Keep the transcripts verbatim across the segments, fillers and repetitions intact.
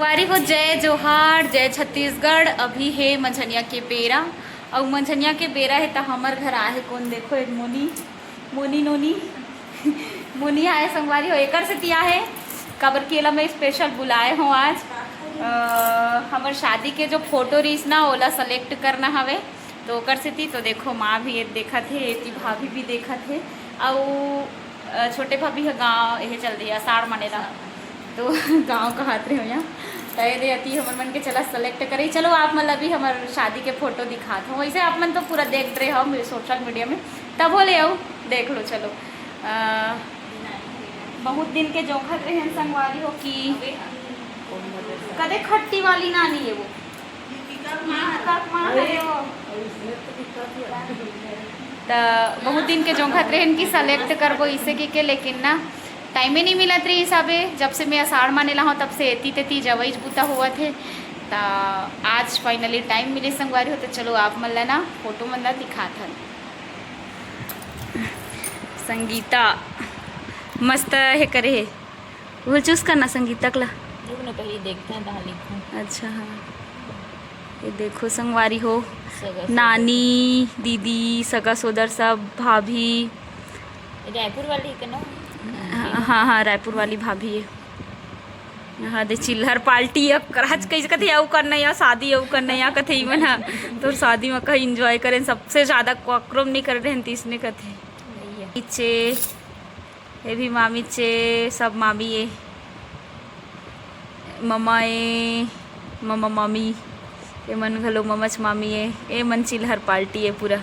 संगवारी हो, जय जोहार, जय छत्तीसगढ़। अभी हे मंझनिया के बेरा, अउ मंझनिया के बेरा हे त हमर घर आहे कोन, देखो एक मोनी, मोनी नोनी, मोनी आहे संगवारी हो, एकर सेती आहे, काबर कि एला मैं special बुलाए हों आज। अ, हमर शादी के जो फोटो रहिस ना, ओला select करना हवे, तो ओकर सेती तो देखो, माँ भी ये देखत हे, एती भाभी भी देखत हे, अउ अ, छोटे भाभी ह गाँव, एहे चल दिया, असाढ़ माने ला। तो गाँव कहात रहे हो यहाँ। त ये दे अति हमर मन के चला select करे। चलो, आप मन ला भी हमर शादी के फोटो दिखात हो। वैसे आप मन तो पूरा देख रहे हो मेरे social media में, तब हो ले आओ, देख लो। चलो, अ, बहुत दिन के जोखत रहे हैं संगवारी हो कि कदे खट्टी वाली नानी है वो। त बहुत दिन के जोंघत रहेन कि select करबो इसे कि के, लेकिन ना, टाइमे नहीं मिलत रही हिसाबे। जब से मैं असाढ़ माने ला हूँ, तब से एती तेती जवईच बूता होवत हे। त आज finally टाइम मिले संगवारी हो, तो चलो आप मन ला ना फोटो मन ला दिखात हन। संगीता मस्त हे करे हे। वो चूज करना संगीतक ला। रुक ना, पहले देखते हैं, तहाँ लिखूं। अच्छा, हाँ, ये देखो संगवारी हो, सगा सोदर। नानी, दीदी, सगा सोदर सब, भाभी। ये रायपुर वाली के ना? हाँ, हाँ, हाँ, रायपुर वाली भाभी है। यहाँ दे चिल्हर पार्टी, अब कराच कैसे कथे, अउ करना या शादी, अउ करना या कथे, ई मन ह तोर शादी में कहीं enjoy करें, सबसे ज्यादा कोकरो नहीं कर रहे हैं, तीसने कथे। वही है। पीछे ये भी मामी चे, सब मामी ए। ममा ए, ममा मामी। ए मन घलो ममच मामी ए। ए मन चिल्हर पार्टी ए पूरा।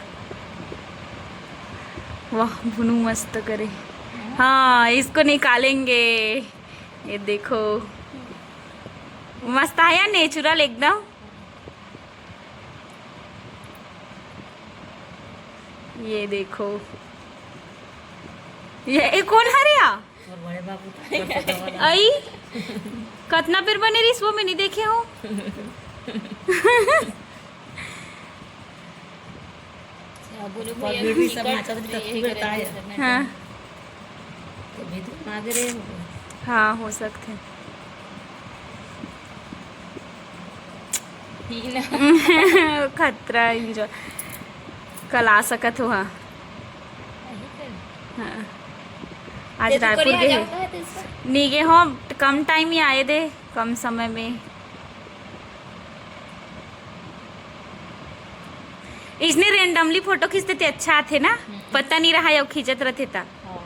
वाह, भुनू मस्त करे। हाँ, इसको निकालेंगे। ये देखो। मस्त है यार, natural एकदम। ये देखो, ये, ये कोन हरे या? तोर बड़े बाबू तो कर सकत हवय। आई, कतना बेर बने रिस, वो मैं नहीं देखे हूँ। अच्छा, बोलो भैया, वीडियो सब नाचत भी तब की बेर ताय। हाँ। तो भी तो मांग रहे हो। हाँ, हो सकते हैं। खतरा enjoy कल आ सकत हो। हाँ, हाँ। आज रायपुर गे हे। नी गे हो, कम टाइम ही आए दे, कम समय में। इसने randomly फोटो खींचते ते अच्छा आथे ना, पता नहीं रहा, अउ खींचत रहते ता। हाँ।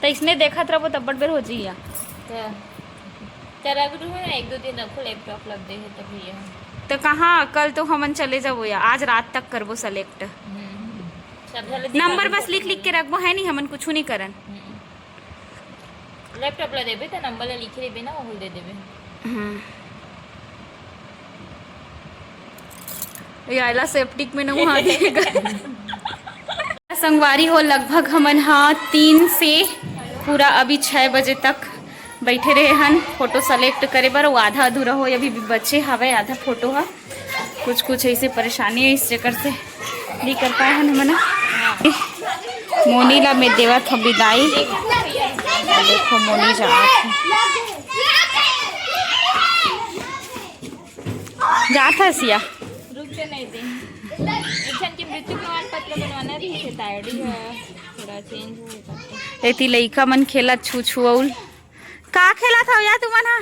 त इसने देखत रहो, तब बड़ बेर हो जइया। चल, अगर ना एक दो दिन रखो, laptop लग दे है तभी है। तो कहाँ, कल तो हमन चले जाबो या, आज रात तक करबो select। हम्म। सब झन ला दिखा नंबर दे बस लिख लिख के रखबो, है नहीं, हमन कुछ नहीं करन। हम्म। laptop ला देबे त नंबर ला लिखे देबे ना, ओहू दे देबे। हम्म। या एला सेप्टिक में नहवा देगा। संगवारी हो, लगभग हमन हा तीन से पूरा अभी छः बजे तक बैठे रहे हन फोटो select करे बर। वो आधा अधूरा हो, अभी भी बचे हवे आधा फोटो हा। कुछ कुछ ऐसे परेशानी है, इस चक्कर से नहीं कर पाए हन हमन। मोनी ला मैं देवत हूँ विदाई। देखो मोनी जात हे। जात हस या। रुक से नहीं दे। एक झन के मृत्यु प्रमाण पत्र बनवाना रही थे, diary है, थोड़ा change हो जाता है। एती लइका मन खेलत छू छू अउल। का खेलत हव या तुमन हा?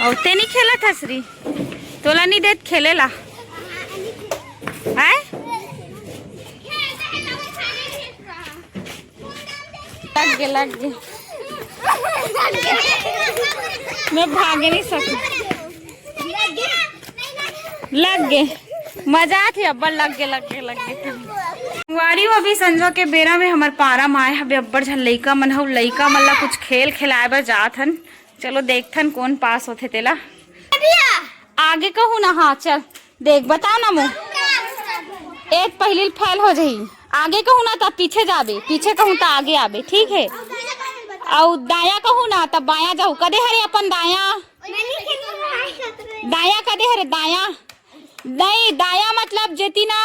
अउ ते नहीं खेलत हस री? तोला नहीं देत खेले ला? आय? लग गे, लग गे। मैं भागे नहीं सकूं। लग गे। मजा आथे अब्बड़, लग गे, लग गे, लग गे। संगवारी हो, अभी संझा के बेरा में हमर पारा म आए हवे अब्बड़ झन लइका मन। हउ लइका मन ला कुछ खेल खिलाए बर जात हन। चलो देखथन कोन पास होथे तेला। आगे कहूँ ना, हाँ चल। देख, बता ना मो। एक पहिली फेल हो जाही। आगे कहूँ ना त पीछे जाबे, पीछे कहूँ त आगे आबे, ठीक है? अउ दाया कहूँ ना त बाया जाहू। कदे हरे अपन दाया? दाया कदे हरे? दाया। नहीं, दाया मतलब जेती ना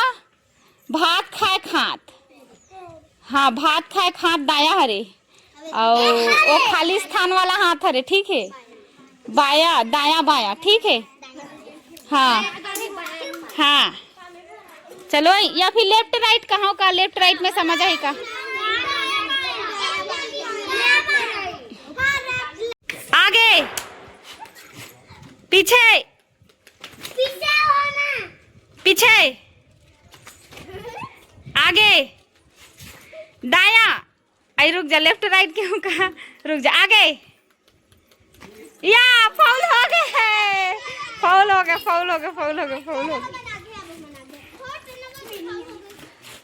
भात खाए के हाथ। हाँ, भात खाए के हाथ दाया हरे, अउ ओ खाली स्थान वाला हाथ हरे, ठीक है। बाया, दाया, बाया, ठीक है। हाँ, हाँ। चलो, या फिर लेफ्ट राइट कहाँ का, लेफ्ट राइट में समझ आही का? आगे, पीछे, पीछे, आगे, दाया। आई रुक जा, लेफ्ट राइट क्यों कहा? रुक जा, आगे। या, फाउल हो गए, फाउल हो गए, फाउल हो गए, फाउल हो गए, फाउल हो गए।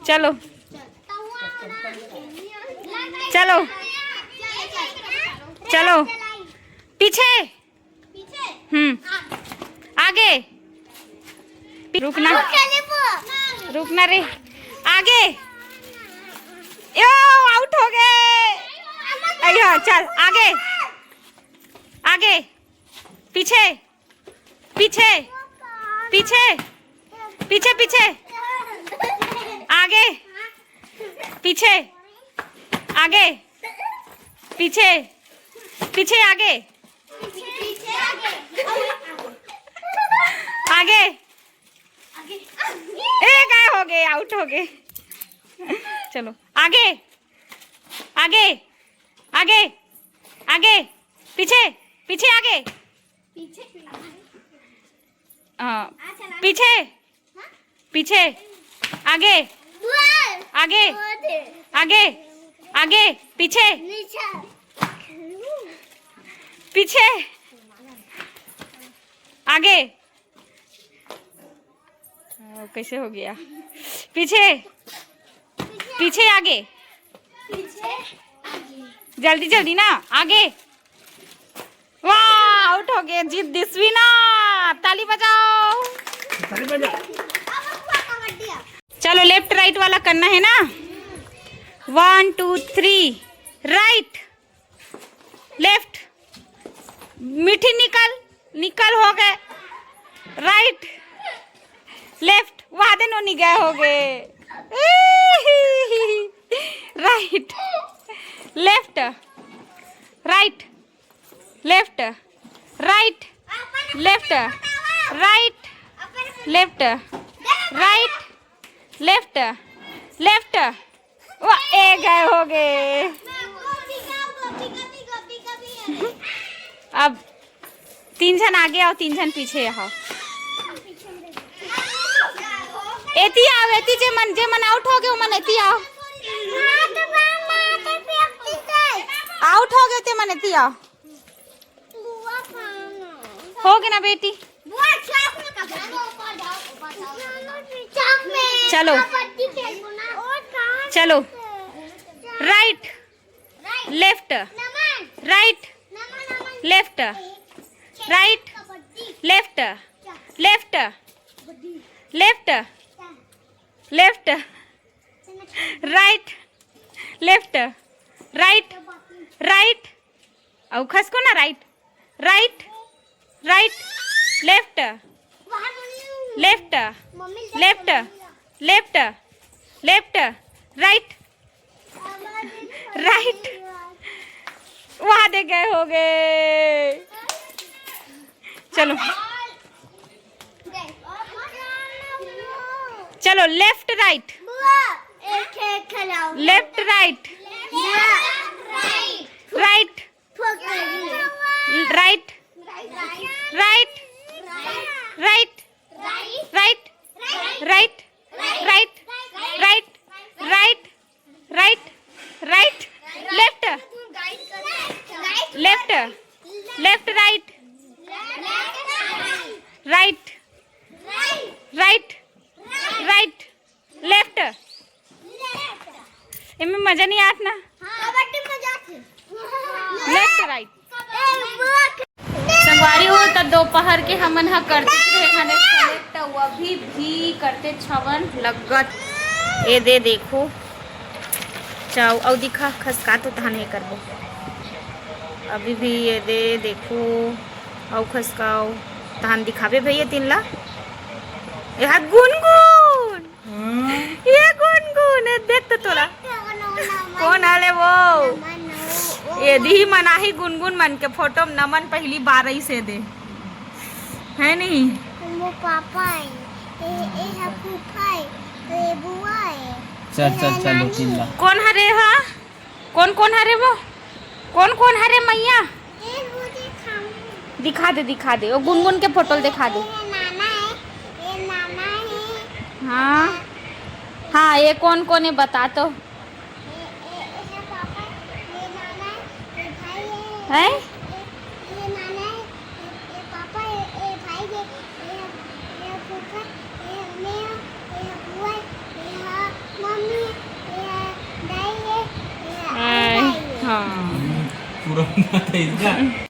चलो, चलो, चलो, पीछे। हम्म, आगे। रुकना, रुकना रे। आगे। यो, आउट हो गए। अय्या, चल आगे, आगे, पीछे, पीछे, पीछे, पीछे, पीछे, आगे, पीछे, आगे, पीछे, पीछे, आगे, आगे। ए, काय हो गए, आउट हो गए। चलो आगे, आगे, आगे, आगे, पीछे, पीछे, आगे। हाँ, पीछे, पीछे, आगे, आगे, आगे, आगे, पीछे, पीछे, आगे। हाँ, कैसे हो गया? पीछे, पीछे, आगे, जल्दी जल्दी ना, आगे। वाह, आउट हो गए, जीत दिस विनर। ताली बजाओ। चलो, लेफ्ट राइट वाला करना है ना। वन, टू, थ्री। राइट, लेफ्ट, मीठी निकल, निकल हो गए। राइट, लेफ्ट, वादे नो निगह हो गए। Right, left, right, left, right, left, right, left, right, left, left. वो ए गए हो गए। अब तीन झन आगे आओ, तीन झन पीछे आओ। एती आओ, एती जे मन, जे मन आउट हो गए, वो मन एती आओ। आउट हो गए ते मन एती आओ। हो गए ना बेटी? चलो, चलो, right, left, right, left, right, left, left, left, left, right, left, right, right, अउ खसको ना, right, right, right, left, left, left, left, left, right, right. वहां दे गए हो गए। चलो, चलो, left right, left right, right, right, right, right, right, right, right, right, right, right, left, left, left, right, right, right, right, left. एमे मजा नहीं आत ना। Left right. संगवारी हो, त दोपहर के हमन ह करते रहे खाने खाने, त वो अभी भी करते छवन लगत। ए दे देखो, चाउ अउ दिखा, खसका तो तहान हे करबो। अभी भी ये दे देखो, अउ खसकाओ तहान दिखाबे भैया तीन ला। ए हाथ गुनगुन। हाँ? ये गुनगुन, ये देख तो तोला। कोन आले वो? ये दिही मनाही गुनगुन मन के फोटो में नमन पहली बार ही से दे। है नहीं? वो पापा है, ए, ए हा फूफा है, ए बुआ है, चल, ए चल, हा चल, नानी दो तीन ला। है। कौन हरे हा? कौन कौन हरे वो? कौन कौन हरे मैया? ए वो देखा। दिखा दे, दिखा दे, वो गुनगुन के फोटो ल दिखा दे। ए नाना है, ए नाना है। हाँ, हाँ, ये कौन कौन है बता तो। ए, ए, ए है पापा, ए नाना है, ए भाई है। हैं? ए, ए नाना है, ए, ए पापा है, ए भाई है, ए, ए फूफा, ए मैं, ए बुआ, ए मम्मी, ए दाई है, ए दाई है। हाँ। पूरा मत है इसका।